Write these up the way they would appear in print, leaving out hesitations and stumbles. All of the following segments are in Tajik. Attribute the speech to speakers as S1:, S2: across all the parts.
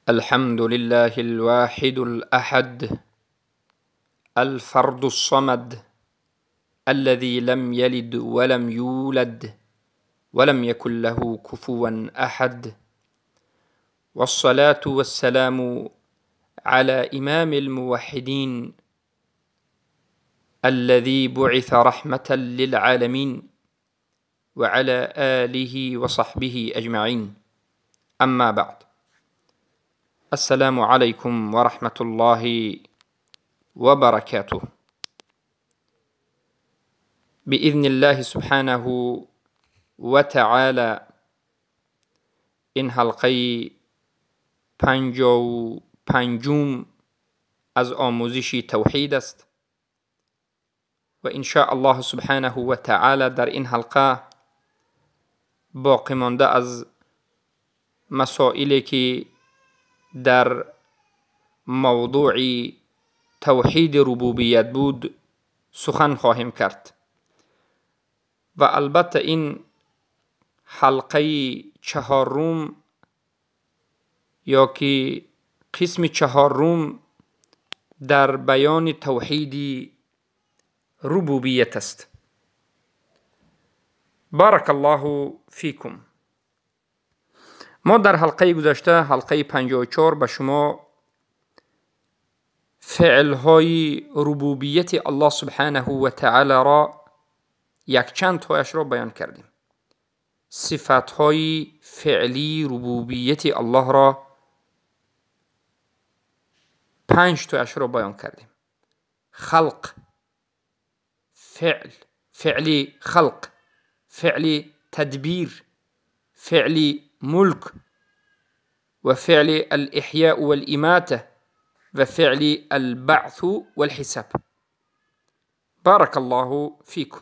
S1: الحمد لله الواحد الأحد الفرد الصمد الذي لم يلد ولم يولد ولم يكن له كفوا أحد، والصلاة والسلام على إمام الموحدين الذي بعث رحمة للعالمين وعلى آله وصحبه أجمعين. أما بعد، السلام عليكم ورحمة الله وبركاته. بإذن الله سبحانه وتعالى این حلقه 55 از آموزش توحید است و إن شاء الله سبحانه و تعالی در این حلقه باقی مانده از مسائلی که در موضوع توحید ربوبیت بود سخن خواهیم کرد. و البته این حلقه چهارم یا که قسم چهارم در بیان توحید ربوبیت است. بارک الله فیکم. ما در حلقه گذشته، حلقه 54، به شما فعلهای ربوبیت الله سبحانه و تعالی را یک چند تایش را بیان کردیم. صفتهای فعلی ربوبیت الله را 5 تایش را بیان کردیم. خلق، فعل، فعل خلق، فعل تدبیر، فعل ملک و فعل الإحیاء والإماتة و فعل البعث والحساب. بارک الله فیکم.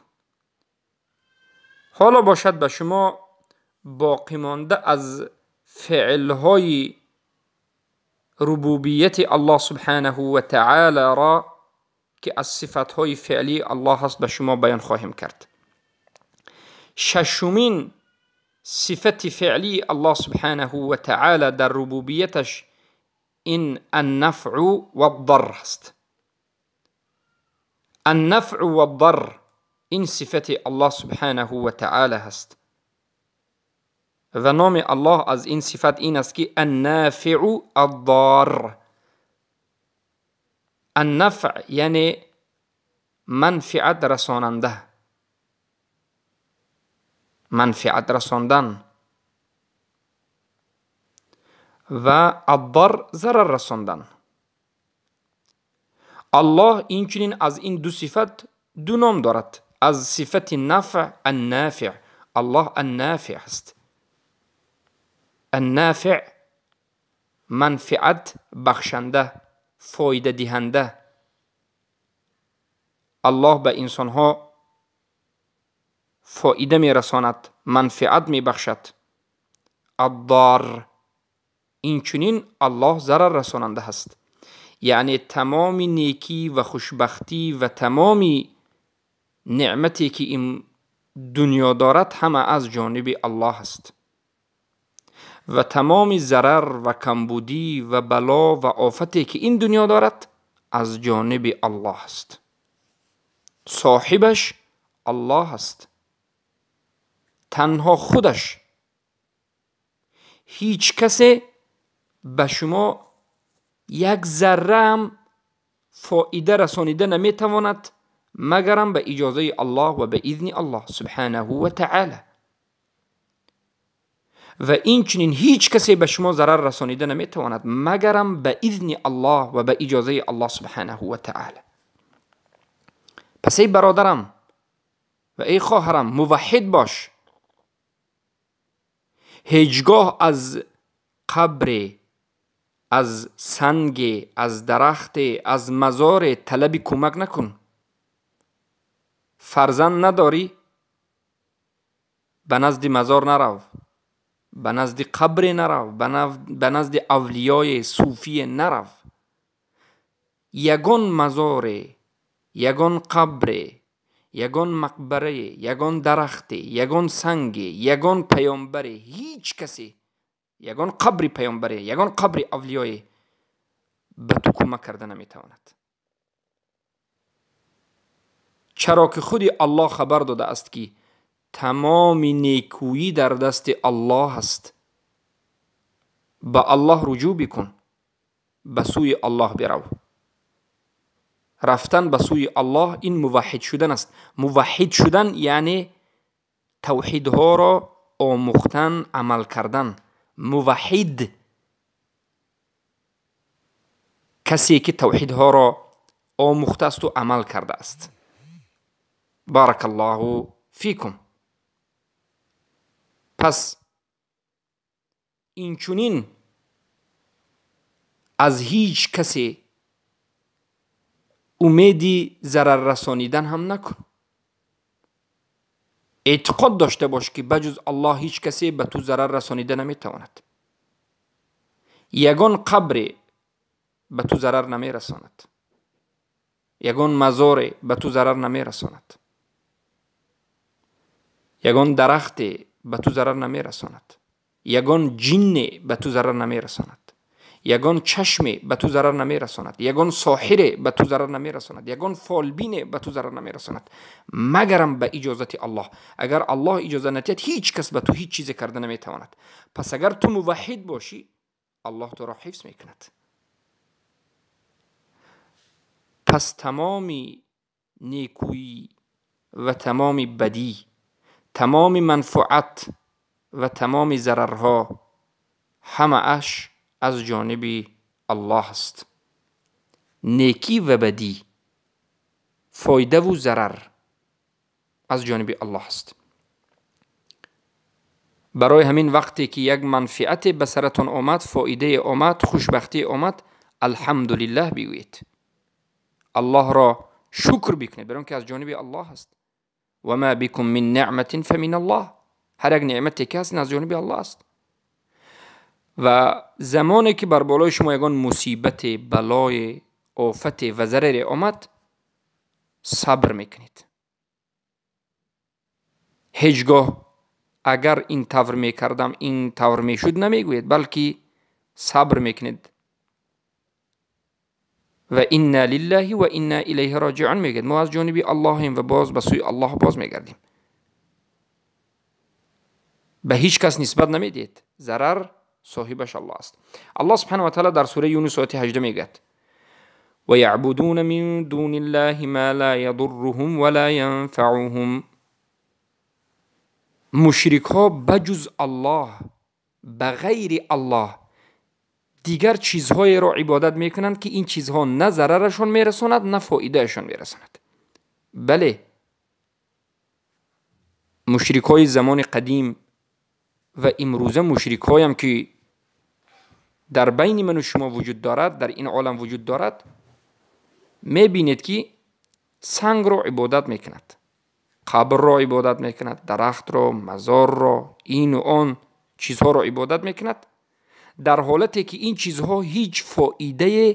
S1: حالا باشد به شما باقی مانده از فعلهای ربوبیت الله سبحانه و تعالی را که از صفتهای فعلی الله هست به شما بیان خواهیم کرد. ششمین صفت فعلی الله سبحانه و تعالی در ربوبیتش این النفع و الضر هست. النفع و الضر این صفت الله سبحانه و تعالی هست و نام الله از این صفت این است که النافع الضار. النفع یعنی منفعت رساننده، منفعت رساندن، و الضر ضرر رساندن. الله اینچنین از این دو صفت دو نام دارد. از صفت نفع النافع، الله النافع است. النافع منفعت بخشنده، فایده دهنده. الله به انسانها فایده میرساند، منفعت میبخشد. الضار اینچنین الله ضرر رساننده است. یعنی تمام نیکی و خوشبختی و تمام نعمتی که این دنیا دارد همه از جانب الله است و تمام ضرر و کمبودی و بلا و آفتی که این دنیا دارد از جانب الله است. صاحبش الله است، تنها خودش. هیچ کسی به شما یک ذره هم فایده رسانیده نمیتواند مگرم به اجازه الله و به اذن الله سبحانه و تعالی. و این چنین هیچ کسی به شما ضرر رسانیده نمیتواند مگرم به اذن الله و به اجازه الله سبحانه و تعالی. پس ای برادرم و ای خواهرم، موحد باش. هیچگاه از قبر، از سنگ، از درخت، از مزار طلب کمک نکن. فرزند نداری، به نزد مزار نرو، به نزد قبر نرو، به نزد اولیای صوفی نرو. یگان مزار، یگان قبر، یگان مقبره، یگان درخت، یگان سنگ، یگان پیامبر، هیچ کسی ягон қабри паёмбаре, ягон қабри авлиёе ба ту кӯмак карда наметавонад. Чаро ки худи Аллоҳ хабар додааст, ки тамоми некӯӣ дар дасти Аллоҳ аст. Ба Аллоҳ руҷӯъ бикун, ба сӯи Аллоҳ бирав. Рафтан ба сӯи Аллоҳ ин муваҳҳид шудан аст. Муваҳҳид шудан яъне тавҳидҳоро омӯхтан, амал кардан. Муваҳҳид касе ки тавҳидҳоро омӯхтаасту амал кардааст. Баракаллоҳу фикум. Пас инчунин аз ҳеҷ касе умеди зарар расонидан ҳам накун. Эътиқод дошта бош, ки ба ҷуз Аллоҳ ҳеҷ касе ба ту зарар расонида наметавонад. Ягон қабре ба ту зарар намерасонад. Ягон мазоре ба ту зарар намерасонад. Ягон дарахте ба ту зарар намерасонад. Ягон ҷинне ба ту зарар намерасонад. Ягон чашме ба ту зарар намерасонад. Ягон соҳире ба ту зарар намерасонад. Ягон фолбине ба ту зарар намерасонад, магарам ба иҷозати Аллоҳ. Агар Аллоҳ иҷоза надиҳад, ҳеҷ кас ба ту ҳеҷ чизе карда наметавонад. Пас агар ту муваҳҳид бошӣ, Аллоҳ туро ҳифз мекунад. Пас тамоми некӯӣ ва тамоми бадӣ, тамоми манфуат ва тамоми зарарҳо ҳамааш аз ҷониби Аллоҳ аст. Некӣ ва бадӣ, фоидаву зарар аз ҷониби Аллоҳ аст. Барои ҳамин вақте ки як манфиате ба саратон омад, фоидае омад, хушбахтие омад, алҳамдулиллаҳ бигӯед. Аллоҳро шукр бикунед, барои он ки аз ҷониби Аллоҳ аст. Ва ма бикум мин неъматин фамин Аллоҳ. Ҳар як неъмате ки ҳаст, аз ҷониби Аллоҳ аст. Ва замоне ки бар болои шумо ягон мусибате, балое, офате ва зараре омад, сабр мекунед. Ҳеҷ гоҳ агар ин тавр мекардам, ин тавр мешуд намегӯед, балки сабр мекунед. Ва инна лиллаҳи ва инна илайҳи роҷиун мегӯед. Мо аз ҷониби Аллоҳем ва боз ба сӯи Аллоҳ боз мегардем. Ба ҳеҷ кас нисбат намедиҳед. Зарар соҳибаш Аллоҳ аст. Аллоҳ субҳанаҳу ва таъала дар сураи Юнус ояти 18 мегӯяд: ва яъбудуна мин дуниллаҳи ма ла ядурруҳум ва ла янфаъуҳум. Мушрикҳо ба ҷуз Аллоҳ, ба ғайри Аллоҳ дигар чизҳоеро ибодат мекунанд, ки ин чизҳо на зарарашон мерасонад, на фоидаашон мерасонад. Бале, мушрикҳои замони қадим ва имрӯза мушрикҳоям ки дар байни ману шумо вуҷуд дорад, дар ин олам вуҷуд дорад, мебинед ки сангро ибодат мекунад, қабрро ибодат мекунад, дарахтро, мазорро, ину он чизҳоро ибодат мекунад, дар ҳолате ки ин чизҳо ҳеҷ фоидае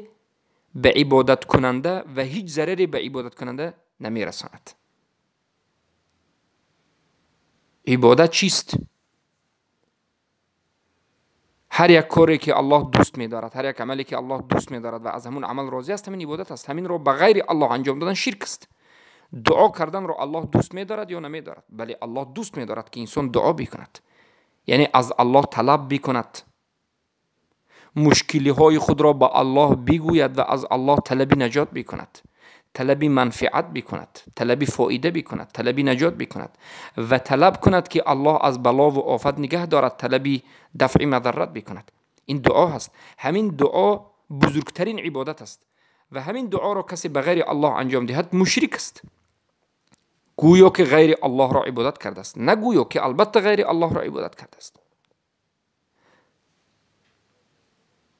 S1: ба ибодаткунанда ва ҳеҷ зараре ба ибодаткунанда намерасонад. Ибодат чист? Ҳар як коре ки Аллоҳ дӯст медорад, ҳар як амале ки Аллоҳ дӯст медорад ва аз ҳамун амал розӣ аст, ҳамин ибодат аст. Ҳаминро ба ғайри Аллоҳ анҷом додан ширк аст. Дуо карданро Аллоҳ дӯст медорад ё намедорад? Бале, Аллоҳ дӯст медорад ки инсон дуо бикунад, яъне аз Аллоҳ талаб бикунад, мушкилиҳои худро ба Аллоҳ бигӯяд ва аз Аллоҳ талаби наҷот бикунад, талаби манфиат бикунад, талаби фоида бикунад, талаби наҷот бикунад ва талаб кунад ки Аллоҳ аз балову офат нигаҳ дорад, талаби дафъи мазаррат бикунад. Ин дуо ҳаст. Ҳамин дуо бузургтарин ибодат аст ва ҳамин дуоро касе ба ғайри Аллоҳ анҷом диҳад мушрик аст. Гӯё ки ғайри Аллоҳро ибодат кардааст, на гӯё ки албатта ғайри Аллоҳро ибодат кардааст.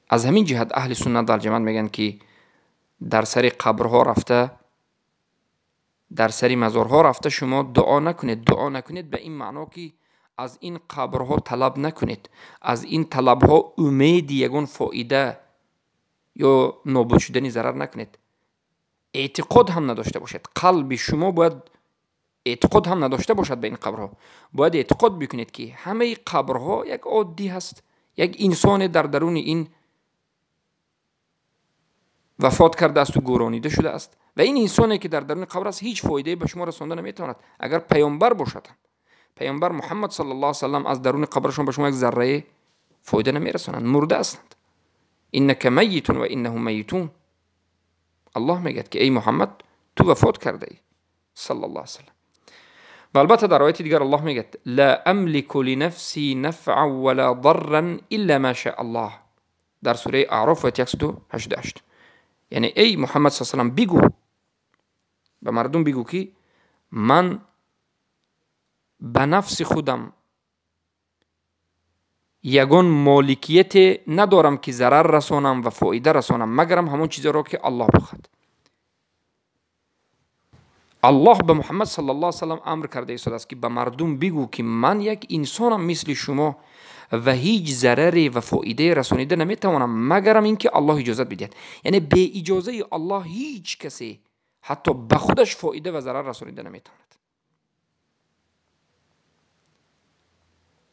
S1: Аз ҳамин ҷиҳат аҳли суннат вал ҷамоат мегӯянд ки дар сари қабрҳо рафта, дар сари мазорҳо рафта шумо дуо накунед. Дуо накунед ба ин маъно ки аз ин қабрҳо талаб накунед, аз ин талабҳо умеди ягон фоида ё нобуд шудани зарар накунед. Эътиқод ҳам надошта бошед. Қалби шумо бояд эътиқод ҳам надошта бошад ба ин қабрҳо. Бояд эътиқод бикунед ки ҳамаи қабрҳо як оддӣ ҳаст, Як инсоне дар даруни ин вафот кардааст ва гӯронида шудааст ва ин инсоне ки дар даруни қабр аст ҳеҷ фоидае ба шумо расонда наметавонад. Агар паёмбар бошад, паёмбар Муҳаммад саллаллоҳу алайҳи васаллам аз даруни қабрашон ба шумо як заррае фоида намерасонанд, мурда ҳастанд. Иннака майитун ва иннаҳум майитун. Аллоҳ мегӯяд ки эй Муҳаммад, ту вафот кардаӣ саллаллоҳу алайҳи васаллам. Ва албатта дар ояти дигар Аллоҳ мегӯяд: ла амлику линафси нафъан вала дарран илла ма шаа Аллоҳ. Дар сураи Аъроф ояти 188. Яъне эй Муҳаммад саллаллоҳу алайҳи васаллам, бигӯ ба мардум, бигӯ ки ман ба нафси худам ягон моликияте надорам ки зарар расонам ва фоида расонам, магарам ҳамон чизеро ки Аллоҳ бихоҳад. Аллоҳ ба Муҳаммад саллаллоҳу алайҳи васаллам амр карда истодааст ки ба мардум бигӯ ки ман як инсонам мисли шумо ва ҳеҷ зараре ва фоидае расонида наметавонам, магарам ин ки Аллоҳ иҷозат бидиҳад. Яъне бе иҷозаи Аллоҳ ҳеҷ касе ҳатто ба худаш фоида ва зарар расонида наметавонад.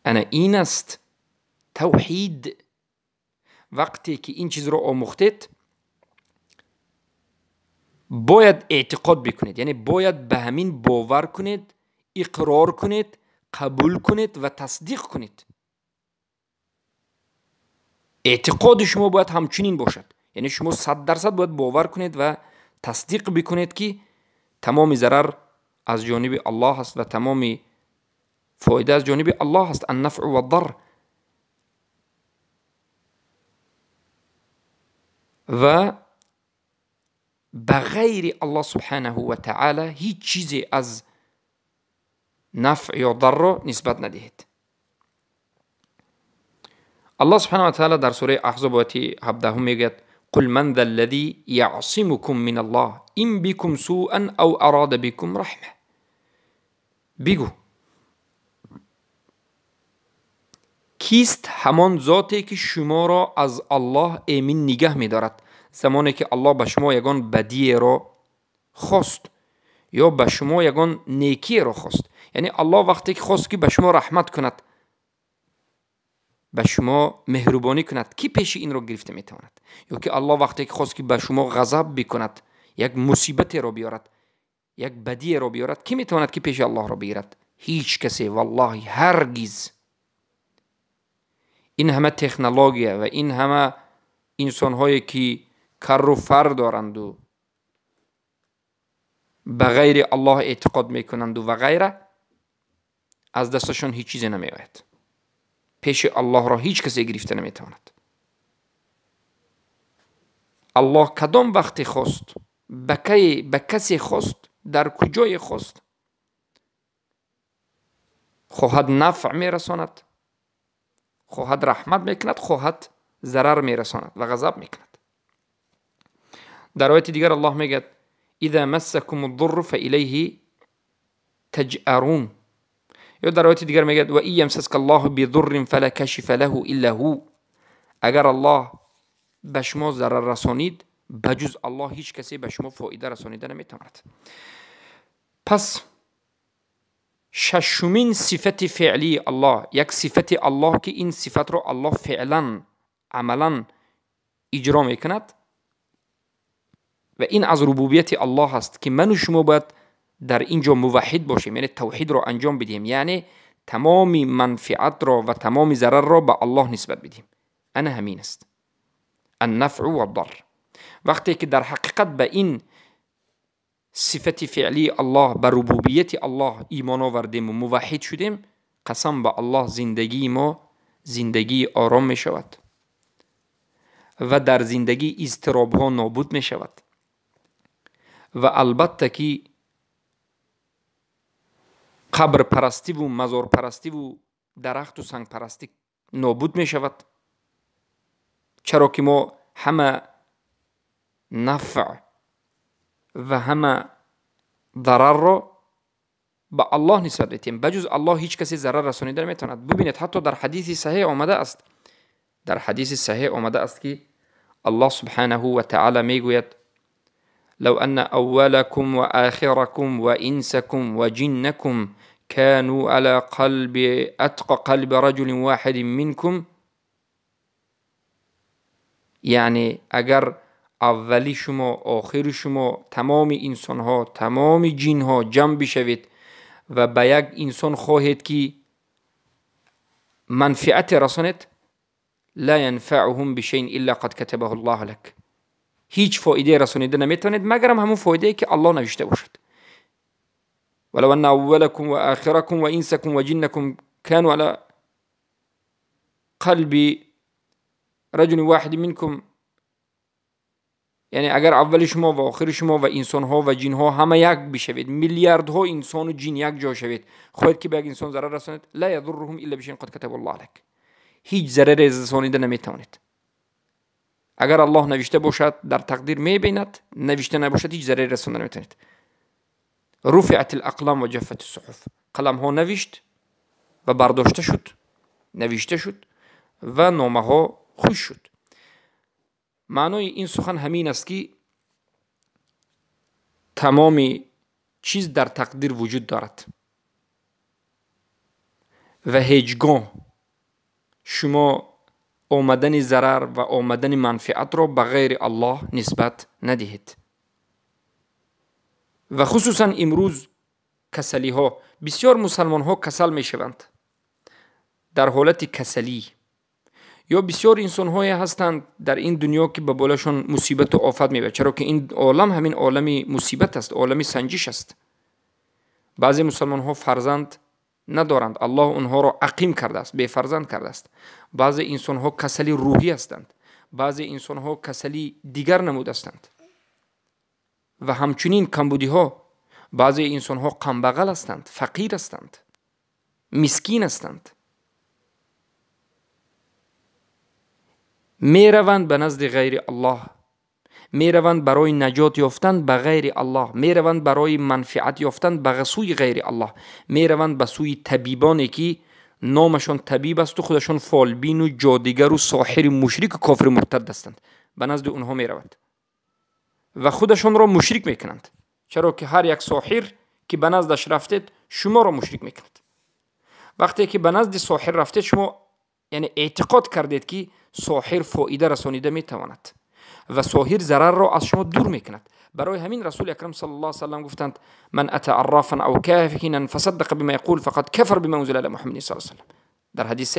S1: Ана ин аст тавҳид. Вақте ки ин чизро омӯхтед, бояд эътиқод бикунед, яъне бояд ба ҳамин бовар кунед, иқрор кунед, қабул кунед ва тасдиқ кунед. Эътиқоди шумо бояд ҳамчунин бошад, яъне шумо 100% бояд бовар кунед ва тасдиқ бикунед ки тамоми зарар аз ҷониби Аллоҳ аст ва тамоми фоида аз ҷониби Аллоҳ аст. Аннафъу ваддар. Ва ба ғайри Аллоҳ субҳанаҳу ва таъала ҳеҷ чизе аз нафъ ё дарро нисбат надиҳед. Аллоҳ субҳанаҳу ва таъала дар сураи Аҳзоб ояти 17 мегӯяд: қул ман ذا الذي يعصمكم من الله إن بكم سوءا أو أراد بكم رحمة. بگو کیست همان ذاتی که شما را از الله ایمن نگه می‌دارد زمانی که الله به شما یگان بدی را خواست یا به شما یگان نیکی را خواست. یعنی الله وقتی که خواست که به شما رحمت کند، به شما مهربانی کند، کی پیش این را گرفته میتواند؟ یا که الله وقتی که خواست که به شما غضب بکند، یک مصیبت را بیارد، یک بدی را بیارد، کی میتواند که پیش الله را بگیرد؟ هیچ کسی، والله هرگز. این همه تکنولوژی و این همه انسان‌هایی که کر و فر دارند و به غیر الله اعتقاد میکنند و غیره، از دستشان هیچ چیزی نمیآید. پیش الله را هیچ کسی گرفته نمیتواند. الله کدام وقتی خواست، به کسی خواست، در کجای خواست، خواهد نفع میرساند، خواهد رحمت میکند، خواهد ضرر میرساند و غضب میکند. در آیت دیگر الله میگه: اذا مسکم الضر فالیه تجأرون. یا در آیت دیگر میگه: و ان یمسسک الله بضر فلا کاشف له الا هو. اگر الله به شما ضرر رسانید، بجز الله هیچ کسی به شما فایده رسانیده نمیتواند. پس ششمین صفت فعلی الله، یک صفت الله که این صفت رو الله فعلا عملا اجرا میکند و این از ربوبیت الله است که من و شما باید در اینجا موحد باشیم، یعنی توحید را انجام بدیم، یعنی تمام منفعت را و تمام ضرر را به الله نسبت بدیم. انا همین است النفع و الضر. وقتی که در حقیقت به این صفت فعلی الله، به ربوبیت الله ایمان آوردیم و موحد شدیم، قسم به الله زندگی ما زندگی آرام می شود و در زندگی اضطراب ها نابود می شود و البته که قبر پرستی و مزار پرستی و درخت و سنگ پرستی نابود می شود، چرا که ما همه نفع و همه ضرر را به الله نسبت میدیم. بجز الله هیچ کسی ضرر رسانیده نمیتواند. ببینید حتی در حدیث صحیح آمده است، در حدیث صحیح آمده است که الله سبحانه و تعالی میگوید: لو أن أولكم وآخركم وإنسكم وجنكم كانوا على قلب أتقى قلب رجل واحد منكم Яъне агар аввали шумо, охири шумо, тамоми инсонҳо, тамоми ҷинҳо ҷамъ бишавед ва ба як инсон хоҳед ки манфиате расонед, ла янфаъуҳум бишайин илла қад катабаҳу Аллоҳу лак. Ҳеҷ фоидае расонида наметавонед, магарам ҳамон фоидае ки Аллоҳ навишта бошад. ولو أن أولكم وآخركم وإنسكم وجنكم كانوا على قلب رجل واحد منكم. یعنی اگر اول شما و آخر شما و انسان ها و جن ها همه یک بشوید، میلیاردها انسان و جن یک جا شوید، خواهید که به یک انسان ضرر رسانید، لا یضرهم الا بشیء قد كتب الله لك. هیچ ضرر رسانیده نمیتوانید. اگر الله نوشته باشد در تقدیر میبیند، نوشته نباشد هیچ ضرر رسانده نمیتوانید. رفعت الاقلام و جفت الصحف. قلم ها نوشت و برداشته شد، نوشته شد و نامه ها خوش شد. معنای این سخن همین است که تمام چیز در تقدیر وجود دارد و هیچگاه شما آمدن ضرر و آمدن منفعت را به غیر الله نسبت ندهید. و خصوصا امروز کسلی ها، بسیار مسلمان ها کسل می شوند در حالت کسلی، یا بسیار انسان های هستند در این دنیا که به بالاشون مصیبت و آفت میبرد، چرا که این عالم همین عالم مصیبت است، عالم سنجش است. بعضی مسلمان ها فرزند ندارند، الله اونها را عقیم کرده است، بی فرزند کرده است. بعضی انسان ها کسلی روحی هستند، بعضی انسان ها کسلی دیگر نمود هستند و همچنین کمبودی ها. بعضی انسان ها کمبغل هستند، فقیر هستند، مسکین هستند، میروند به نزد غیر الله، میروند برای نجات یافتن به غیر الله، میروند برای منفعت یافتن به سوی غیر الله، میروند به سوی طبیبانی که نامشان طبیب است و خودشان فالبین و جادوگر و ساحر مشرک و کافر مرتد هستند. به نزد اونها میروند و خودشان را مشرک میکنند، چرا که هر یک ساحر که به نزدش رفتید شما را مشرک میکند. وقتی که به نزد ساحر رفتید شما یعنی اعتقاد کردید که ساحر فایده رسانیده میتواند و ساحر ضرر را از شما دور میکند. برای همین رسول اکرم صلی الله علیه و سلم گفتند من اتى عرافا او كاهنا فصدق بما يقول فقد كفر بما انزل على محمد صلی الله علیه و سلم. در حدیث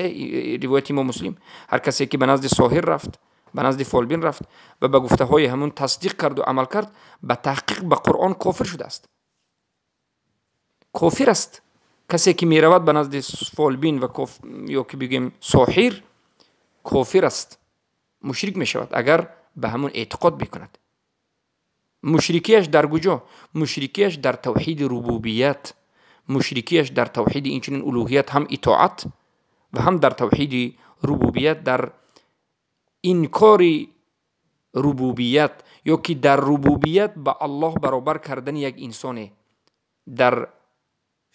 S1: روایت امام مسلم، هر کسی که به نزد ساحر رفت، به نزد فالبین رفت و به گفته های همون تصدیق کرد و عمل کرد، به تحقیق به قرآن کافر شده است، کافر است. کسی که میرود به نزد فالبین و یا که بگیم ساحر، کافر است، مشرک میشود اگر به همون اعتقاد بکند. مشرکیش در کجا؟ مشرکیش در توحید ربوبیت، مشرکیش در توحید اینچنین الوهیت، هم اطاعت و هم در توحید ربوبیت، در انکار ربوبیت یا که در ربوبیت به الله برابر کردن یک انسان در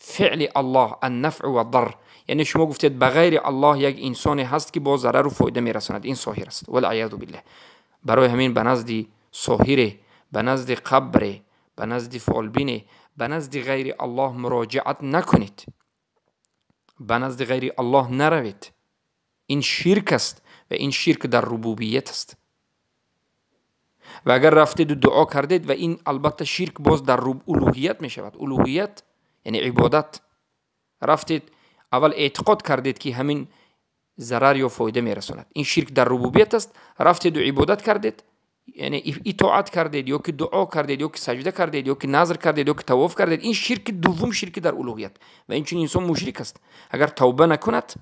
S1: فعل الله النفع و الضر. یعنی شما گفتید به غیر الله یک انسان هست که با ضرر و فایده میرساند، این ساحر است والعیاذ بالله. برای همین به نزد ساحر، به نزد قبر، به نزد فالبین، به نزد غیر الله مراجعت نکنید، به نزد غیر الله نروید. این شرک است و این شرک در ربوبیت است. و اگر رفتید و دعا کردید و این البته شرک باز در الوهیت می شود. الوهیت یعنی عبادت. رفتید اول اعتقاد کردید که همین ضرر یا فایده می رساند، این شرک در ربوبیت است. رفتید و عبادت کردید، یعنی اطاعت کردید یا که دعا کردید یا که سجده کردید یا که نظر کردید یا که طواف کردید، این شرک دوم، شرک در الوهیت. و این چون انسان مشرک است، اگر توبه نکند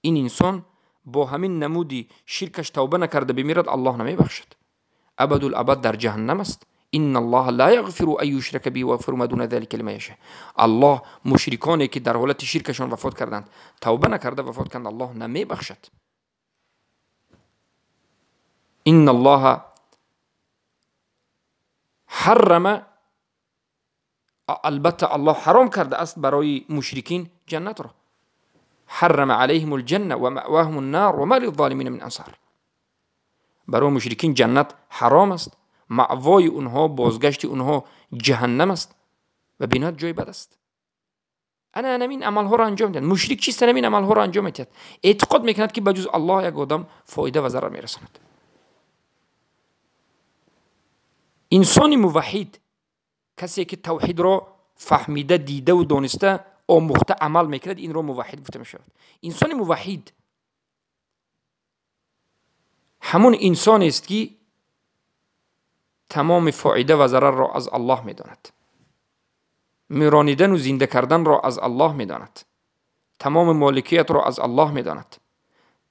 S1: این انسان با همین نمودی شرکش توبه نکرده بمیرد، الله نمیبخشد، ابدالابد در جهنم است. ان الله لا یغفر ان یشرک به و یغفر ما دون ذلك لمن یشاء. الله مشرکانی که در حالت شرکشان وفات کردند، توبه نکرده وفات کردند، الله نمیبخشد. ان الله حرم، البته الله حرام کرده است برای مشرکین جنت را. حرم علیهم الجنه و مأواهم النار و ما للظالمین من انصار. برای مشرکین جنت حرام است، مأوای اونها، بازگشت اونها جهنم است و بینات جای بد است. انا همین عملها را انجام میدن. مشرک چیست؟ همین عملها را انجام میدهد، اعتقاد میکند که بجز الله یک آدم فایده و ضرر میرساند. Инсони муваҳҳид касе ки тавҳидро фаҳмида, дидаву дониста, омӯхта амал мекунад, инро муваҳҳид гуфта мешавад. Инсони муваҳҳид ҳамун инсонест ки тамоми фоида ва зарарро аз Аллоҳ медонад, миронидану зинда карданро аз Аллоҳ медонад, тамоми моликиятро аз Аллоҳ медонад,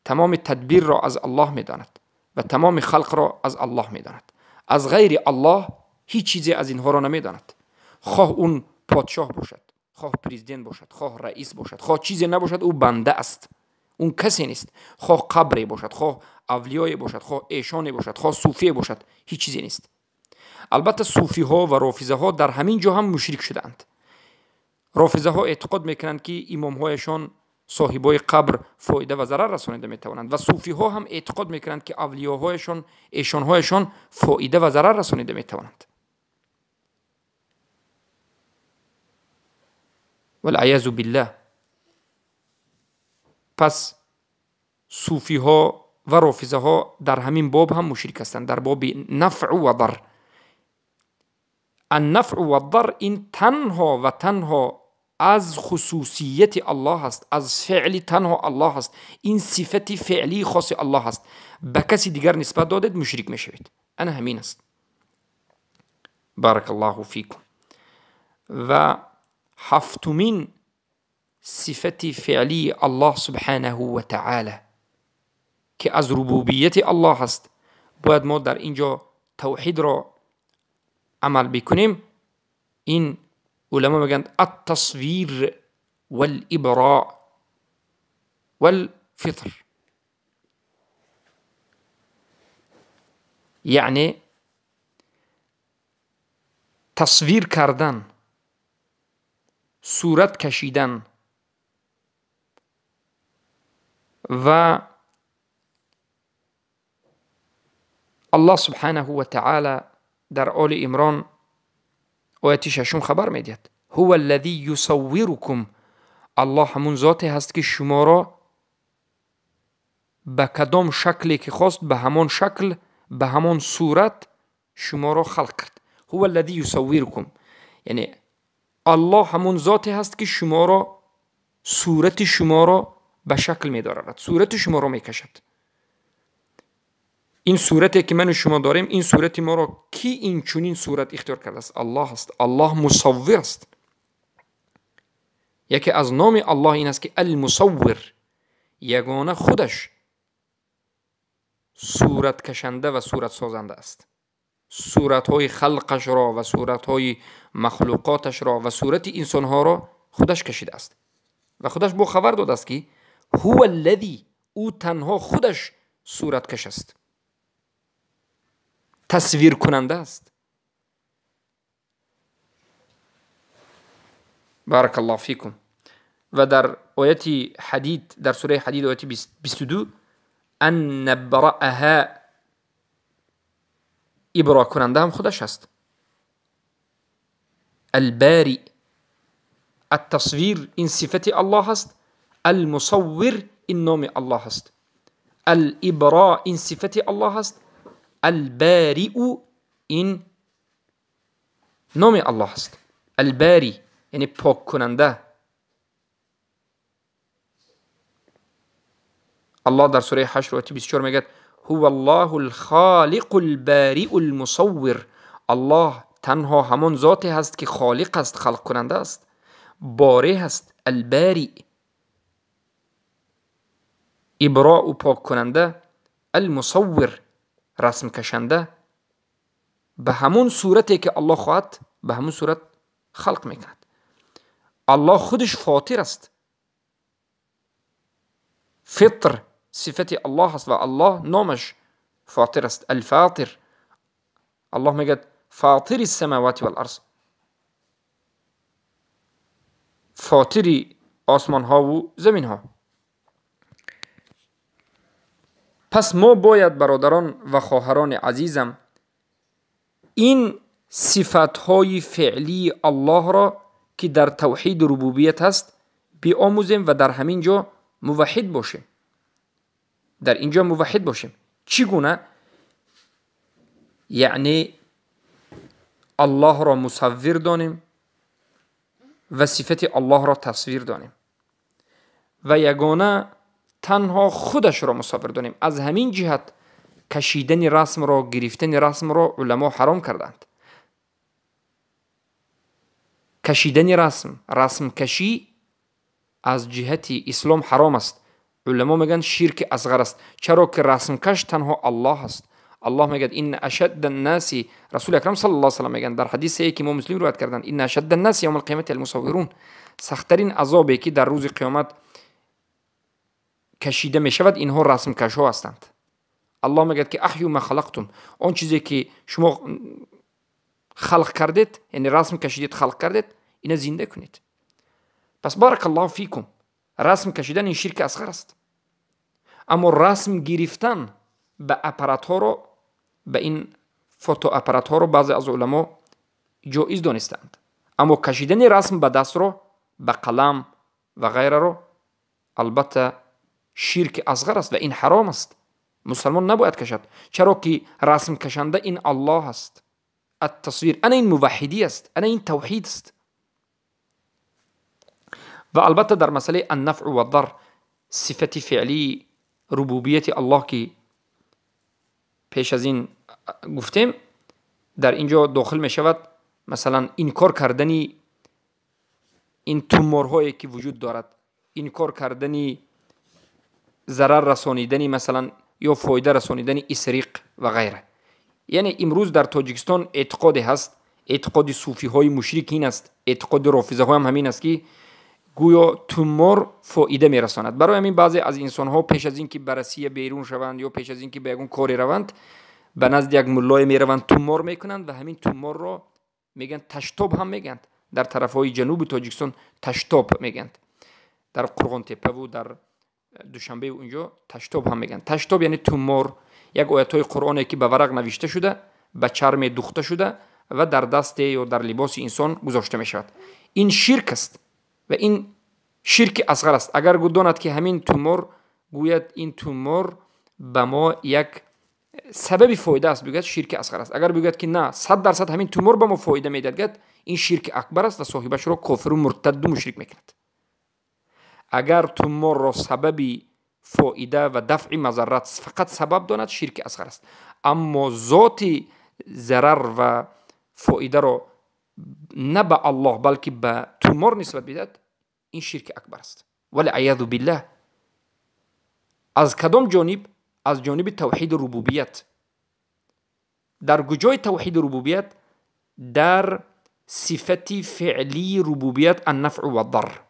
S1: тамоми тадбирро аз Аллоҳ медонад ва тамоми халқро аз Аллоҳ медонад. Аз ғайри Аллоҳ ҳеҷ чизе аз инҳоро намедонад. Хоҳ он подшоҳ бошад, хоҳ президент бошад, хоҳ раис бошад, хоҳ чизе набошад, ӯ банда аст. Он касе нест. Хоҳ қабре бошад, хоҳ авлиёе бошад, хоҳ эшоне бошад, хоҳ суфие бошад, ҳеҷ чизе нест. Албатта суфиҳо ва рофизаҳо дар ҳамин ҷо ҳам мушрик шудаанд. Рофизаҳо эътиқод мекунанд, ки имомҳояшон соҳибои қабр фоида ва зарар расонида метавонанд ва суфиҳо ҳам эътиқод мекунанд, ки авлиёҳояшон, эшонҳояшон фоида ва зарар расонида метавонанд. Валъаязу биллаҳ. Пас суфиҳо ва рофизаҳо дар ҳамин боб ҳам мушрик ҳастанд, дар боби нафъу ва дар. Аннафъу ваддар ин танҳо ва танҳо аз хусусияти Аллоҳ аст, аз феъли танҳо Аллоҳ аст. Ин сифати феълии хоси Аллоҳ аст. Ба каси дигар нисбат додед, мушрик мешавед. Ана ҳамин аст. Баракаллоҳу фикум. Ва ҳафтумин сифати феълии Аллоҳ субҳанаҳу ва таъала ки аз рубубияти Аллоҳ аст, бояд мо дар ин ҷо тавҳидро амал бикунем. Ин уламо мегӯянд ат-тасвир вал-ибро вал-фитр, яъне тасвир кардан, сурат кашидан ва Аллоҳ субҳанаҳу ва таъала дар Оли Имрон ояти шашум хабар медиҳад: ҳува аллази юсаввирукум. Аллоҳ ҳамун зоте ҳаст, ки шуморо ба кадом шакле ки хост, ба ҳамон шакл, ба ҳамон сурат шуморо халқ кард. Ҳува аллази юсаввирукум, яъне Аллоҳ ҳамун зоте ҳаст, ки шуморо, сурати шуморо ба шакл медорад, сурати шуморо мекашад. Ин сурате ки ману шумо дорем, ин сурати моро ки инчунин сурат ихтиёр кардааст? Аллоҳ аст. Аллоҳ мусаввир аст. Яке аз номи Аллоҳ ин аст, ки ал-мусаввир, ягона худаш сураткашанда ва суратсозанда аст. Суратҳои халқашро ва суратҳои махлуқоташро ва сурати инсонҳоро худаш кашидааст ва худаш бо хабар додааст, ки ҳува аллази, ӯ танҳо худаш сураткаш аст, тасвиркунанда аст. Баракаллоҳу фикум. Ва дар ояти Ҳадид, дар сураи Ҳадид ояти 22, ан набраъаҳа, иброкунанда ҳам худаш аст. Албари, ат-тасвир ин сифати Аллоҳ аст, ал-мусаввир ин номи Аллоҳ аст, ал-ибро ин сифати Аллоҳ аст, албариу ин номи Аллоҳ аст. Албари яъне поккунанда. Аллоҳ дар сураи ҳашр ояти 24 мегӯяд: ҳува аллоҳу алхолиқу албариу алмусаввир. Аллоҳ танҳо ҳамон зоте ҳаст, ки холиқ аст, халқкунанда аст, боре ҳаст, албари, иброу поккунанда, алмусаввир, расмкашанда. Ба ҳамон сурате ки Аллоҳ хоҳад, ба ҳамон сурат халқ мекунад. Аллоҳ худаш фотир аст. Фитр сифати Аллоҳ аст ва Аллоҳ номаш фотир аст, алфотир. Аллоҳ мегӯяд фотири самавати вал-арз, фотири осмонҳову заминҳо. Пас мо бояд, бародарон ва хоҳарони азизам, ин сифатҳои феълии Аллоҳро, ки дар тавҳиду рубубият ҳаст, биомӯзем ва дар ҳамин ҷо муваҳҳид бошем. Дар ин ҷо муваҳҳид бошем. Чӣ гуна? Яъне Аллоҳро мусаввир донем ва сифати Аллоҳро тасвир донем ва ягона танҳо худашро мусаввир донем. Аз ҳамин ҷиҳат кашидани расмро, гирифтани расмро уламо ҳаром карданд. Кашидани расм, расмкашӣ аз ҷиҳати ислом ҳаром аст. Уламо мегӯянд ширки асғар аст, чаро ки расмкаш танҳо Аллоҳ аст. Аллоҳ мегӯяд инна ашадда ннаси, Расули акрам саллаллоҳу алайҳи васаллам мегӯянд дар ҳадисе ки имом Муслим ривоят карданд, инна ашадда ннаси явмал қиёмати алмусаввирун, сахттарин азобе ки дар рӯзи қиёмат кашида мешавад инҳо расмкашҳо ҳастанд. Аллоҳ мегӯяд ки аҳю ма халақтум, он чизе ки шумо халқ кардед, яъне расм кашидед, халқ кардед, ина зинда кунед. Пас баракаллоҳу фикум, расм кашидан ин ширки асғар аст. Аммо расм гирифтан ба аппаратҳоро, ба ин фотоаппаратҳоро баъзе аз уламо ҷоиз донистаанд. Аммо кашидани расм ба дастро, ба қалам ва ғайраро албатта ширки асғар аст ва ин ҳаром аст. Мусалмон набояд кашад, чаро ки расмкашанда ин Аллоҳ аст. Ат-тасвир, ана ин муваҳҳидӣ аст, ана ин тавҳид аст. Ва албатта дар масъалаи аннафъу ваддар, сифати феълии рубубияти Аллоҳ ки пеш аз ин гуфтем, дар ин ҷо дохил мешавад масалан инкор кардани ин туморҳое ки вуҷуд дорад, инкор кардани зарар расонидани масалан ё фоида расонидани исриқ ва ғайра. Яъне имрӯз дар Тоҷикистон эътиқоде ҳаст, эътиқоди суфиҳои мушрик ин аст, эътиқоди рофизаҳоям ҳамин аст ки гӯё тумор фоида мерасонад. Барои ҳамин баъзе аз инсонҳо пеш аз ин ки ба Россия берун шаванд ё пеш аз ин ки ба ягон коре раванд, ба назди як муллое мераванд, тумор мекунанд ва ҳамин туморро мегӯянд таштоб ҳам мегӯянд. Дар тарафҳои ҷануби Тоҷикистон таштоб мегӯянд, дар Қурғонтеппаву дар Душанбеу унҷо таштоб ҳам мегӯянд. Таштоб яъне тумор, як оятҳои Қуръоне ки ба варақ навишта шуда, ба чарме духта шуда ва дар дасте ё дар либоси инсон гузошта мешавад. Ин ширк аст ва ин ширки асғар аст. Агар донад ки ҳамин тумор, гӯяд ин тумор ба мо як сабаби фоида аст, бигӯяд ширки асғар аст. Агар бигӯяд ки на, 100% ҳамин тумор ба мо фоида медиҳад, гӯяд ин ширки акбар аст ва соҳибашро кофиру муртадду мушрик мекунад. Агар туморро сабаби фоида ва дафъи мазаррат фақат сабаб донад, ширки асғар аст. Аммо зоти зарар ва фоидаро на ба Аллоҳ, балки ба тумор нисбат бидиҳад, ин ширки акбар аст. Валъаязу биллаҳ. Аз кадом ҷониб? Аз ҷониби тавҳиди рубубият. Дар куҷои тавҳиди рубубият? Дар сифати феълии рубубият аннафъу ваддар.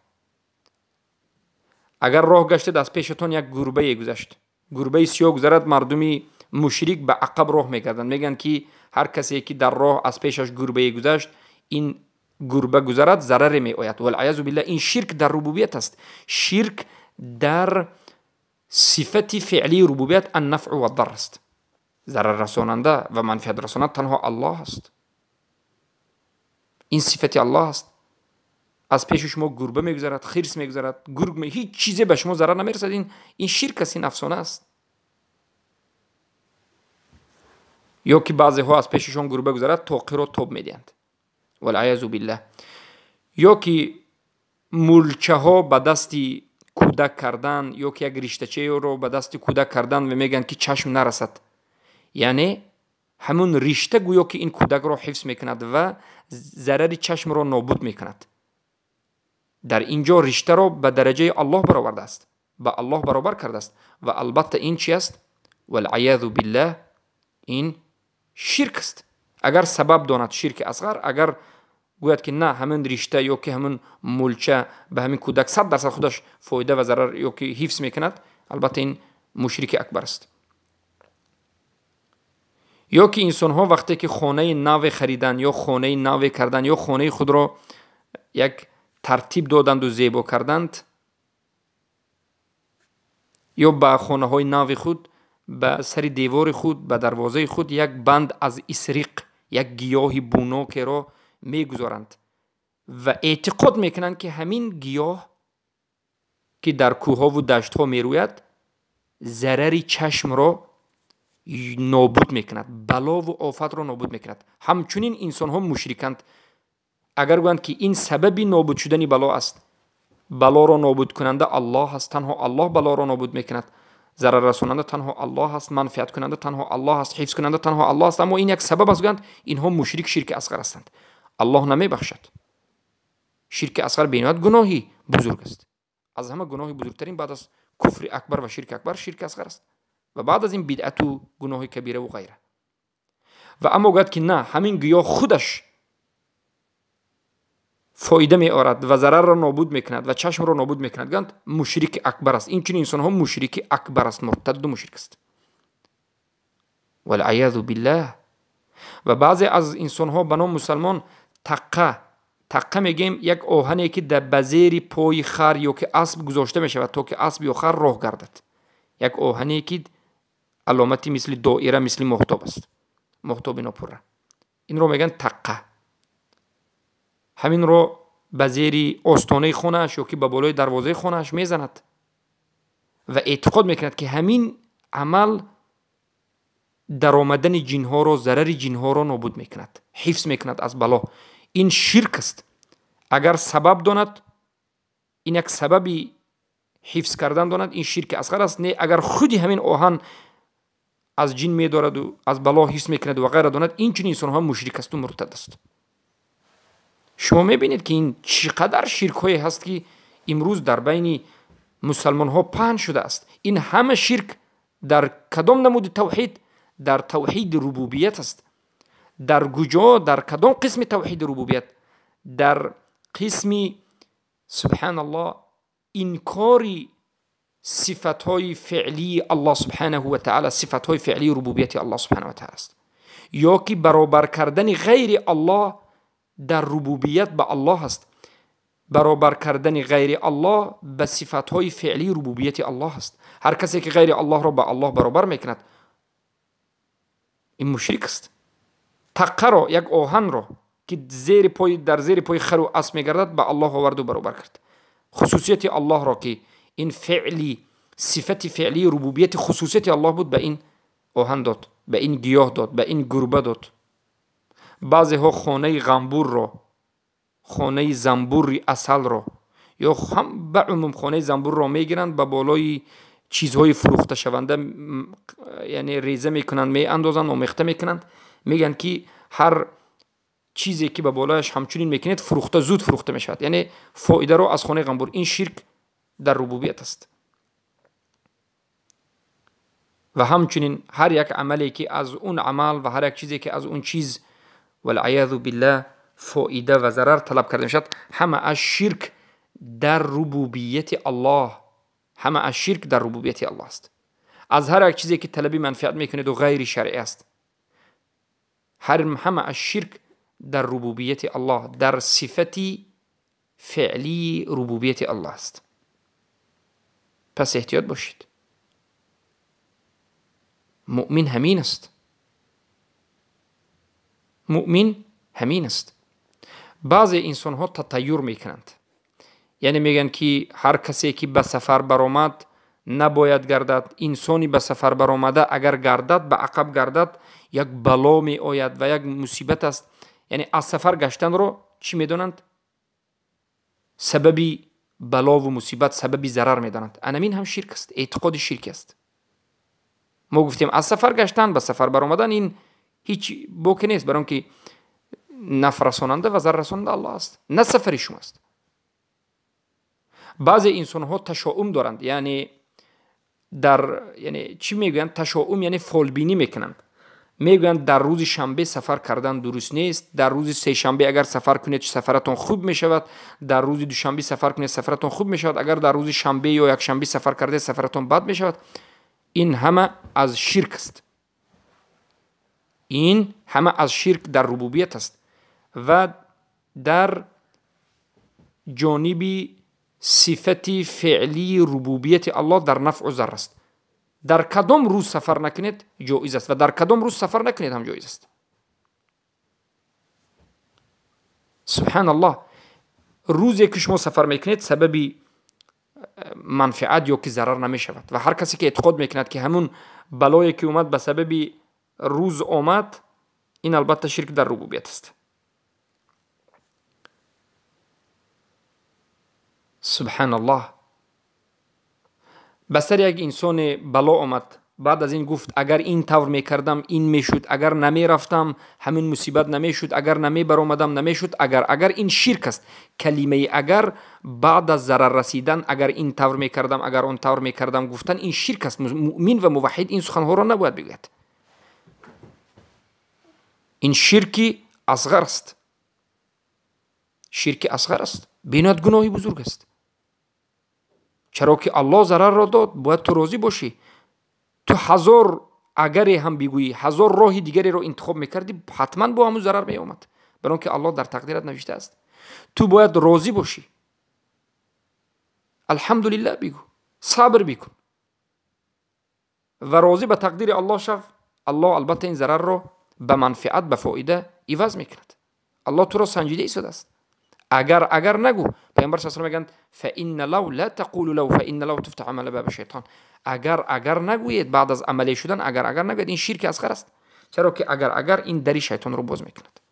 S1: Агар роҳ гаштед, аз пешатон як гурбае гузашт, гурбаи сиёҳ гузарад, мардуми мушрик ба ақаб роҳ мекарданд. Мегӯянд ки ҳар касе ки дар роҳ аз пешаш гурбае гузашт, ин гурба гузарад, зараре меояд. Валъаязу биллаҳ, ин ширк дар рубубият аст. Ширк дар сифати феълии рубубият аннафъу ваддар аст. Зараррасонанда ва манфиатрасонанда танҳо Аллоҳ аст. Ин сифати Аллоҳ аст. Аз пеши шумо гурба мегузарад, хирс мегузарад, гург, ҳеҷ чизе ба шумо зарар намерасад. Ин ширк аст, ин афсона аст. Ё ки баъзеҳо аз пешишон гурба гузарад, тоқиро тоб медиҳанд. Валъаязу биллаҳ. Ё ки мулчаҳо ба дасти кӯдак кардан, ё ки як риштачаеро ба дасти кӯдак кардан ва мегӯянд ки чашм нарасад. Яъне ҳамун ришта гӯё ки ин кӯдакро ҳифз мекунад ва зарари чашмро нобуд мекунад. Дар ин ҷо риштаро ба дараҷаи Аллоҳ баровардааст, ба Аллоҳ баробар кардааст. Ва албатта ин чи аст? Валъаязу биллаҳ, ин ширк аст. Агар сабаб донад ширки асғар, агар гӯяд ки на, ҳамин ришта ё ки ҳамин мулча ба ҳамин кӯдак 100% худаш фоида ва зарар ё ки ҳифз мекунад, албатта ин мушрики акбар аст. Ё ки инсонҳо вақте ки хонаи наве харидан ё хонаи наве кардан ё хонаи худро як тартиб доданду зебо карданд, ё ба хонаҳои нави худ, ба сари девори худ, ба дарвозаи худ як банд аз исриқ, як гиёҳи бунокеро мегузоранд ва эътиқод мекунанд ки ҳамин гиёҳ ки дар кӯҳову даштҳо мерӯяд, зарари чашмро нобуд мекунад, балову офатро нобуд мекунад. Ҳамчунин инсонҳо мушриканд. Агар гӯянд ки ин сабаби нобуд шудани бало аст, балоро нобудкунанда Аллоҳ аст, танҳо Аллоҳ балоро нобуд мекунад, зараррасонанда танҳо Аллоҳ аст, манфиаткунанда танҳо Аллоҳ аст, ҳифзкунанда танҳо Аллоҳ аст, аммо ин як сабаб аст, гӯянд инҳо мушрик, ширки асғар ҳастанд. Аллоҳ намебахшад. Ширки асғар бениҳоят гуноҳи бузург аст. Аз ҳама гуноҳи бузургтарин баъд аз куфри акбар ва ширки акбар ширки асғар аст ва баъд аз ин бидъату гуноҳи кабираву ғайра. Ва аммо гӯяд ки на, ҳамин гиёҳ худаш фоида меорад ва зарарро нобуд мекунад ва чашмро нобуд мекунад, гӯянд мушрики акбар аст. Инчунин инсонҳо мушрики акбар аст, муртадду мушрик аст. Валъаязу биллаҳ. Ва баъзе аз инсонҳо ба ном мусалмон таққа мегӯем, як оҳане ки ба зери пои хар ё ки асп гузошта мешавад, то ки асп ё хар роҳ гардад. Як оҳане ки аломати мисли доира, мисли моҳтоб аст, моҳтоби нопурра. Инро мегӯянд таққа. Ҳаминро ба зери остонаи хонааш ё ки ба болои дарвозаи хонааш мезанад ва эътиқод мекунад ки ҳамин амал даромадани ҷинҳоро, зарари ҷинҳоро нобуд мекунад, ҳифз мекунад аз бало. Ин ширк аст. Агар сабаб донад, ин як сабаби ҳифз кардан донад, ин ширки асғар аст. Не, агар худи ҳамин оҳан аз ҷин медораду аз бало ҳифз мекунад ва ғайра донад, ин чунин инсонҳо мушрик асту муртад аст. Шумо мебинед ки ин чӣ қадар ширкҳое ҳаст ки имрӯз дар байни мусалмонҳо паҳн шудааст. Ин ҳама ширк дар кадом намуди тавҳид? Дар тавҳиди рубубият аст. Дар куҷо? Дар кадом қисми тавҳиди рубубият? Дар қисми, субҳаналлоҳ, инкори сифатҳои феълии Аллоҳ субҳанаҳу ва таъала, сифатҳои феълии рубубияти Аллоҳ субҳанаҳу ва таъала аст, ё ки баробар кардани ғайри Аллоҳ дар рубубият ба Аллоҳ аст, баробар кардани ғайри Аллоҳ ба сифатҳои феълии рубубияти Аллоҳ аст. Ҳар касе ки ғайри Аллоҳро ба Аллоҳ баробар мекунад, ин мушрик аст. Таққаро, як оҳанро ки зери пой, дар зери пои хару асп мегардад, ба Аллоҳ оварду баробар кард. Хусусияти Аллоҳро ки ин феъли, сифати феълии рубубияти хусусияти Аллоҳ буд, ба ин оҳан дод, ба ин гиёҳ дод, ба ин гурба дод. Баъзеҳо хонаи ғамбурро, хонаи замбури асалро ё ҳам ба умум хонаи замбурро мегиранд, ба болои чизҳои фурӯхташаванда, яъне реза мекунанд, меандозанд, омехта мекунанд. Мегӯянд ки ҳар чизе ки ба болояш ҳамчунин мекунед, фурӯхта, зуд фурӯхта мешавад, яъне фоидаро аз хонаи ғамбур. Ин ширк дар рубубият аст. Ва ҳамчунин ҳар як амале ки аз он амал ва ҳар як чизе ки аз он чиз, валъаязу биллаҳ, фоида ва зарар талаб карда мешавад, ҳама аз ширк дар рубубияти Аллоҳ, ҳама аз ширк дар рубубияти Аллоҳ аст. Аз ҳар як чизе ки талаби манфиат мекунеду ғайри шаръӣ аст, ҳама аз ширк дар рубубияти Аллоҳ, дар сифати феълии рубубияти Аллоҳ аст. Пас эҳтиёт бошед. Муъмин ҳамин аст. Муъмин ҳамин аст. Баъзе инсонҳо татайюр мекунанд, яъне мегӯянд ки ҳар касе ки ба сафар баромад набояд гардад. Инсони ба сафар баромада агар гардад, ба ақаб гардад, як бало меояд ва як мусибат аст. Яъне аз сафар гаштанро чӣ медонанд? Сабаби балову мусибат, сабаби зарар медонанд. Анамин ҳам ширк аст, эътиқоди ширк аст. Мо гуфтем аз сафар гаштан, ба сафар баромадан ин ҳеҷ боке нест, барои он ки нафрасонанда ва зараррасонанда Аллоҳ аст, на сафари шумо аст. Баъзе инсонҳо ташоум доранд, яъне дар, яъне чӣ мегӯянд? Ташоум яъне фолбинӣ мекунанд. Мегӯянд дар рӯзи шанбе сафар кардан дуруст нест, дар рӯзи сешанбе агар сафар кунед сафаратон хуб мешавад, дар рӯзи душанбе сафар кунед сафаратон хуб мешавад, агар дар рӯзи шанбе ё якшанбе сафар кардед сафаратон бад мешавад. Ин ҳама аз ширк аст. Ин ҳама аз ширк дар рубубият аст ва дар ҷониби сифати феълии рубубияти Аллоҳ дар нафъу зарар аст. Дар кадом рӯз сафар накунед ҷоиз аст ва дар кадом рӯз сафар накунед ҳам ҷоиз аст. Субҳаналлоҳ, рӯзе ки шумо сафар мекунед сабаби манфиат ё ки зарар намешавад. Ва ҳар касе ки эътиқод мекунад, ки ҳамун балое ки омад ба сабаби рӯз омад, ин албатта ширк дар рубубият аст. Субҳаналлоҳ. Ба сари як инсоне бало омад, баъд аз ин гуфт агар ин тавр мекардам ин мешуд, агар намерафтам ҳамин мусибат намешуд, агар намебаромадам намешуд, агар агар, ин ширк аст. Калимаи агар баъд аз зарар расидан, агар ин тавр мекардам, агар он тавр мекардам гуфтан, ин ширк аст. Муъмин ва муваҳҳид ин суханҳоро набояд бигӯяд. Ин ширки асғар аст. Ширки асғар аст, бениҳоят гуноҳи бузург аст. Чаро ки Аллоҳ зарарро дод, бояд ту розӣ бошӣ. Ту ҳазор агаре ҳам бигӯӣ, ҳазор роҳи дигареро интихоб мекардӣ, ҳатман бо ҳамун зарар меомад, барои он ки Аллоҳ дар тақдират навиштааст. Ту бояд розӣ бошӣ. Алҳамдулиллаҳ бигӯ, сабр бикун ва розӣ ба тақдири Аллоҳ шав. Аллоҳ албатта ин зарарро ба манфиат, ба фоида иваз мекунад. Аллоҳ туро санҷида истодааст. Агар агар нагӯ. Пайғамбар саллаллоҳу алайҳи васаллам мегӯянд фаинна лав ла тақулу лав фаинна лав туфтаҳу амала баба шайтон. Агар агар нагӯед баъд аз амале шудан, агар агар нагӯед, ин ширки асғар аст. Чаро ки агар агар ин дари шайтонро боз мекунад.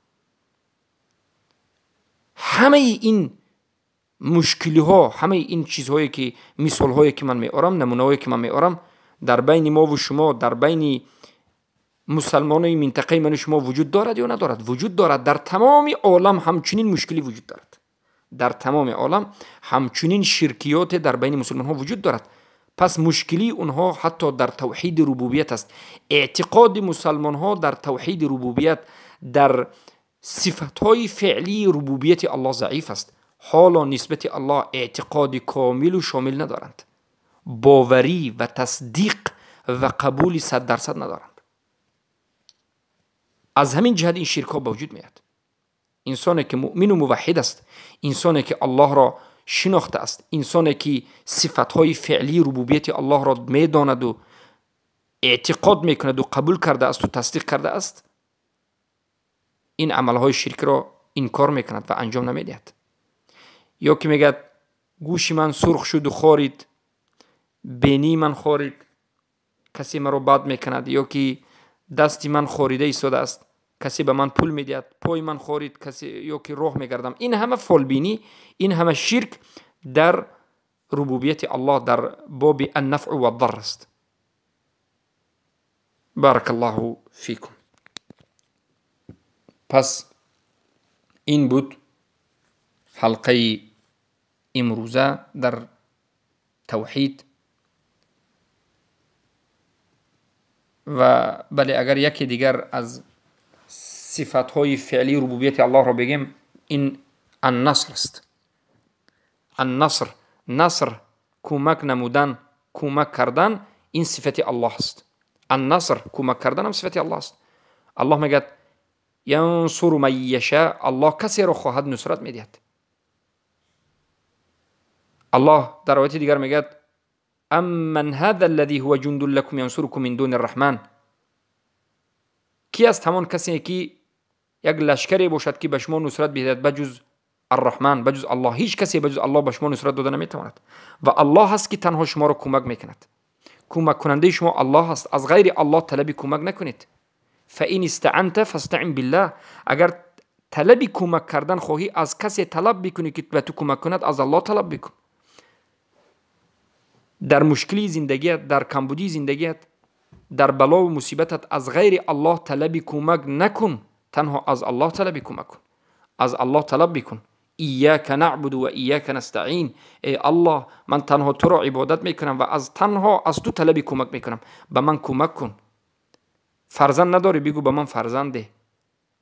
S1: Ҳамаи ин мушкилиҳо, ҳамаи ин чизҳое ки мисолҳое ки ман меорам, намунаҳое ки ман меорам, дар байни мову шумо, дар байни мусалмонои минтақаи ману шумо вуҷуд дорад ё надорад? Вуҷуд дорад. Дар тамоми олам ҳамчунин мушкилӣ вуҷуд дорад. Дар тамоми олам ҳамчунин ширкиёте дар байни мусулмонҳо вуҷуд дорад. Пас мушкилии онҳо ҳатто дар тавҳиди рубубият аст. Эътиқоди мусалмонҳо дар тавҳиди рубубият, дар сифатҳои феълии рубубияти Аллоҳ заиф аст. Ҳоло нисбати Аллоҳ эътиқоди комилу шомил надоранд. Боварӣ ва тасдиқ ва қабули 100% надоранд. Аз ҳамин ҷиҳат ин ширкҳо ба вуҷуд меояд. Инсоне ки муъмину муваҳҳид аст, инсоне ки Аллоҳро шинохтааст, инсоне ки сифатҳои феълии рубубияти Аллоҳро медонаду эътиқод мекунаду қабул кардаасту тасдиқ кардааст, ин амалҳои ширкиро инкор мекунад ва анҷом намедиҳад. Ё ки мегӯяд гӯши ман сурх шуду хорид, бении ман хорид, касе маро бад мекунад, ё ки дасти ман хорида истодааст, касе ба ман пул медиҳад, пои ман хорид, касе ё ки роҳ мегардам. Ин ҳама фолбинӣ, ин ҳама ширк дар рубубияти Аллоҳ, дар боби аннафъу ваддарр аст. Баракаллоҳу фикум. Пас ин буд ҳалқаи имрӯза дар тавҳид. Ва бале, агар яке дигар аз сифатҳои феълии рубубияти Аллоҳро бигем, ин аннаср аст. Аннаср, наср, кӯмак намудан, кӯмак кардан, ин сифати Аллоҳ аст. Аннаср, кӯмак кардан ҳам сифати Аллоҳ аст. Аллоҳ мегӯяд янсуру ман яша, Аллоҳ касеро хоҳад нусрат медиҳад. Аллоҳ дар ояти дигар мегӯяд амман ҳаза аллази ҳува ҷундун лакум янсурукум мин дуни рраҳман. Ки аст ҳамон касе ки як лашкаре бошад ки ба шумо нусрат бидиҳад ба ҷуз арраҳман, ба ҷуз Аллоҳ? Ҳеҷ касе ба ҷуз Аллоҳ ба шумо нусрат дода наметавонад. Ва Аллоҳ ҳаст ки танҳо шуморо кӯмак мекунад. Кӯмаккунандаи шумо Аллоҳ ҳаст. Аз ғайри Аллоҳ талаби кӯмак накунед. фаин истаанта фастаин биллаҳ. Агар талаби кӯмак кардан хоҳӣ, аз касе талаб бикунӣ ки ба ту кӯмак кунад, аз Аллоҳ талаб бикун. Дар мушкилии зиндагият, дар камбудии зиндагият, дар балову мусибатат аз ғайри Аллоҳ талаби кӯмак накун, танҳо аз Аллоҳ талаби кӯмак кун. Аз Аллоҳ талаб бикун. Ияка наъбуду ва ияка настаин. Эй Аллоҳ, ман танҳо туро ибодат мекунам ва аз танҳо аз ту талаби кӯмак мекунам. Ба ман кӯмак кун. Фарзанд надорӣ, бигӯ ба ман фарзанд деҳ.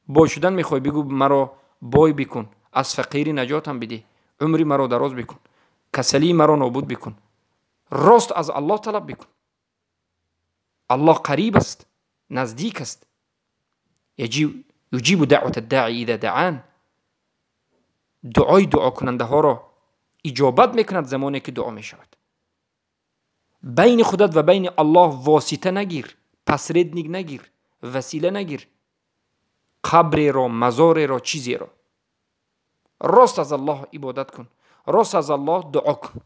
S1: Бой шудан мехоҳӣ, бигӯ маро бой бикун. Аз фақирӣ наҷотам бидеҳ. Умри маро дароз бикун. Касалии маро нобуд бикун. Рост аз Аллоҳ талаб бикун. Аллоҳ қариб аст, наздик аст. юҷибу даъвата даъи иза даъан. Дуои дуокунандаҳоро иҷобат мекунад замоне ки дуо мешавад. Байни худат ва байни Аллоҳ восита нагир, посредник нагир, васила нагир, қабреро, мазореро, чизеро. Рост аз Аллоҳ ибодат кун, рост аз Аллоҳ дуо кун,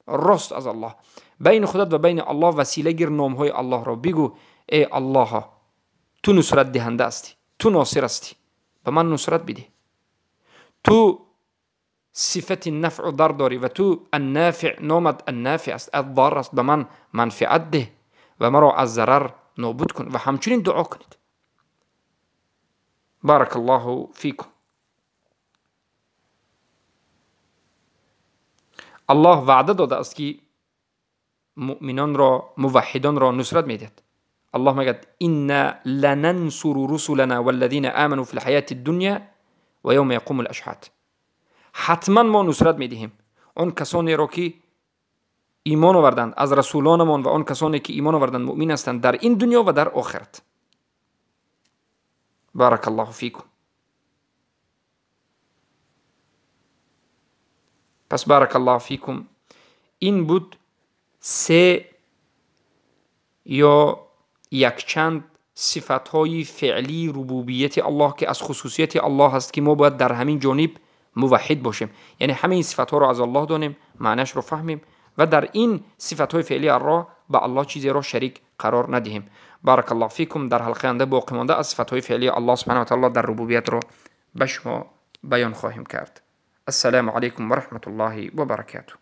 S1: рост аз Аллоҳ. Байни худат ва байни Аллоҳ васила гир, номҳои Аллоҳро бигӯ: эй Аллоҳ, ту нусрат диҳанда ҳастӣ, ту носир ҳастӣ, ба ман нусрат бидеҳ. Ту сифати нафъу дар дорӣ ва ту Аннафиъ, номат Аннафиъ аст, Аддар аст, ба ман манфиат деҳ ва маро аз зарар нобуд кун. Ва ҳамчунин дуо кунед. Барак Аллоҳу фикум. Аллоҳ ваъда додааст, ки муъминонро, муваҳҳидонро нусрат медиҳад. Аллоҳ мегӯяд: инна ланансуру русулана валлазина аману фил ҳаяти дунья ва явма яқумул ашҳад. Ҳатман мо нусрат медиҳем он касонеро, ки имон оварданд аз расулонамон ва он касоне, ки имон оварданд, муъмин ҳастанд дар ин дунё ва дар охират. Барак Аллоҳу фикум. Пас барак Аллоҳу фикум, ин буд се ё якчанд сифатҳои феълии рубубияти Аллоҳ, ки аз хусусияти Аллоҳ аст, ки мо бояд дар ҳамин ҷониб муваҳҳид бошем. Яъне ҳамаи ин сифатҳоро аз Аллоҳ донем, маънашро фаҳмем ва дар ин сифатҳои феълии Аллоҳ ба Аллоҳ чизеро шарик қарор надиҳем. Барак Аллоҳу фикум. Дар ҳалқаи оянда боқӣ монда аз сифатҳои феълии Аллоҳ субҳанаҳу ва таъоло дар рубубиятро ба шумо баён хоҳем кард. Ассалому алайкум ва раҳматуллоҳи ва баракатуҳ.